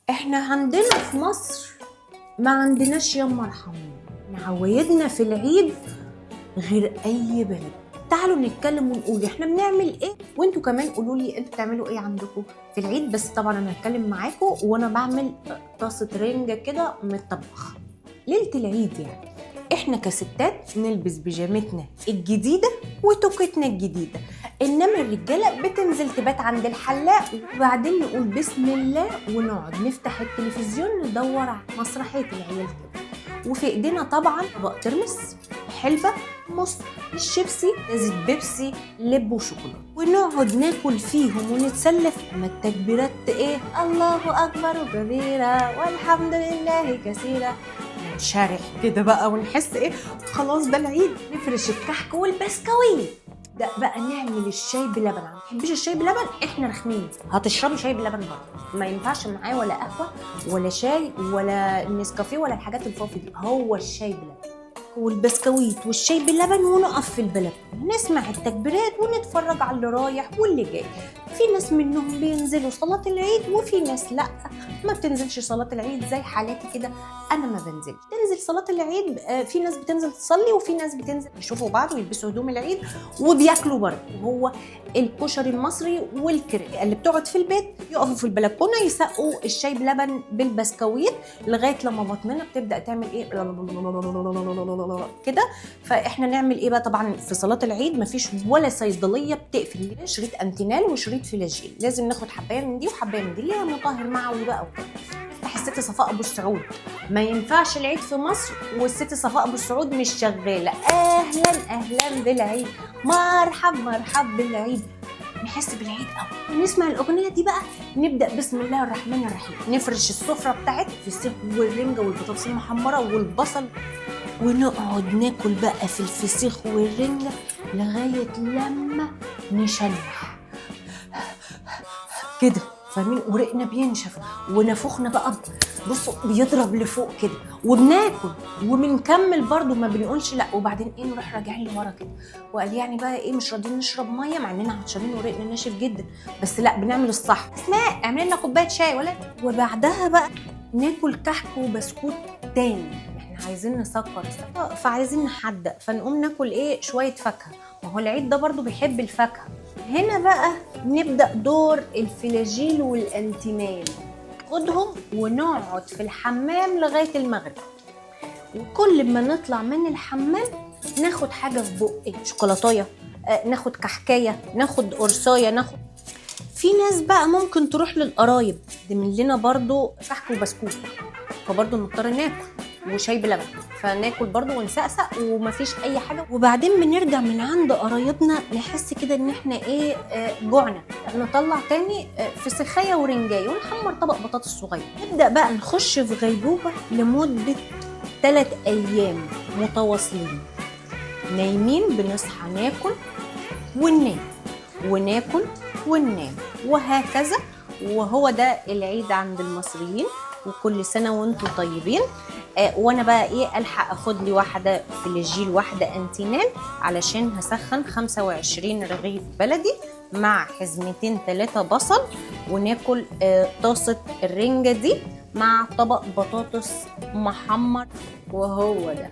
احنا عندنا في مصر ما عندناش يما ارحمينا، عوايدنا في العيد غير اي بلد. تعالوا نتكلم ونقول احنا بنعمل ايه، وانتوا كمان قولوا لي انتوا بتعملوا ايه عندكم في العيد. بس طبعا انا هتكلم معاكم وانا بعمل طاسه رنجه كده من الطبخ ليلة العيد. يعني احنا كستات نلبس بيجامتنا الجديدة وتوكتنا الجديدة، انما الرجالة بتنزل تبات عند الحلاق، وبعدين نقول بسم الله ونقعد نفتح التلفزيون ندور على مسرحية العيال كده، وفي ايدينا طبعا طبق ترمس، حلبة، مص، الشيبسي، ازازة بيبسي، لب وشوكولاته، ونقعد ناكل فيهم ونتسلى في اما التكبيرات ايه، الله اكبر كبيرة والحمد لله كثيرة، ننشرح كده بقى ونحس ايه خلاص ده العيد. نفرش الكحك والبسكويت ده بقى، نعمل الشاي بلبن. ما تحبيش الشاي بلبن؟ احنا رخمين، هتشربي شاي بلبن برضه، ما ينفعش معاه ولا قهوة ولا شاي ولا نسكافيه ولا الحاجات الفاضيه دي، هو الشاي بلبن والبسكويت والشاي باللبن، ونقف في البلكونه نسمع التكبيرات ونتفرج على اللي رايح واللي جاي. في ناس منهم بينزلوا صلاة العيد وفي ناس لا ما بتنزلش صلاة العيد، زي حالاتي كده انا ما بنزلش. تنزل صلاة العيد، في ناس بتنزل تصلي وفي ناس بتنزل يشوفوا بعض ويلبسوا هدوم العيد وبياكلوا برضه، وهو الكشري المصري والكريب. اللي بتقعد في البيت يقفوا في البلكونه يسقوا الشاي بلبن بالبسكويت لغاية لما بطننا بتبدا تعمل ايه كده. فاحنا نعمل ايه بقى؟ طبعا في صلاة العيد مفيش ولا صيدلية بتقفل، شريط انتينال وشريط فلاجيل، لازم ناخد حبايه من دي وحبايه من دي اللي هي مطهر معوي بقى وكده. نفتح الست صفاء ابو السعود، ما ينفعش العيد في مصر والست صفاء ابو السعود مش شغالة. اهلا اهلا بالعيد، مرحب مرحب بالعيد، نحس بالعيد قوي. نسمع الاغنية دي بقى، نبدا بسم الله الرحمن الرحيم، نفرش السفرة بتاعت الفسيخ والرنجه والبطاطس المحمره والبصل، ونقعد ناكل بقى في الفسيخ والرنجه لغاية لما نشنح كده، فاهمين؟ ورقنا بينشف ونفوخنا بقى بصوا بيضرب لفوق كده، وبناكل وبنكمل برضو ما بنقولش لا. وبعدين ايه، نروح راجعين لورا كده، وقال يعني بقى ايه، مش راضيين نشرب مية مع اننا عطشانين ورقنا ناشف جدا، بس لا بنعمل الصح. اسماء اعمل لنا كوباية شاي ولا. وبعدها بقى ناكل كحك وبسكوت تاني، احنا عايزين نسكر فعايزين نحدق، فنقوم ناكل ايه، شوية فاكهة، ما هو العيد ده برضو بيحب الفاكهة. هنا بقى نبدأ دور الفلاجيل والانتينال، خدهم ونقعد في الحمام لغاية المغرب، وكل ما نطلع من الحمام ناخد حاجة في بقنا، شوكولاتاية، ناخد كحكاية، ناخد قرصاية، ناخد. في ناس بقى ممكن تروح للقرايب تقدم لنا برضو كحك وبسكوت، فبرضو نضطر ناكل وشاي بلبن، فناكل برضو ونسقسق ومفيش اي حاجة. وبعدين بنرجع من عند قرايبنا نحس كده ان احنا ايه، جوعنا، نطلع تاني فسيخيه ورنجايه ونحمر طبق بطاطس صغير. نبدا بقى نخش في غيبوبة لمدة 3 ايام متواصلين، نايمين، بنصحى ناكل وننام وناكل وننام وهكذا. وهو ده العيد عند المصريين، وكل سنة وانتم طيبين. وانا بقى ايه، الحق اخد لي واحدة فلاجيل واحدة انتينال، علشان هسخن 25 رغيف بلدي مع حزمتين 3 بصل، وناكل طاسه الرنجه دي مع طبق بطاطس محمر. وهو ده.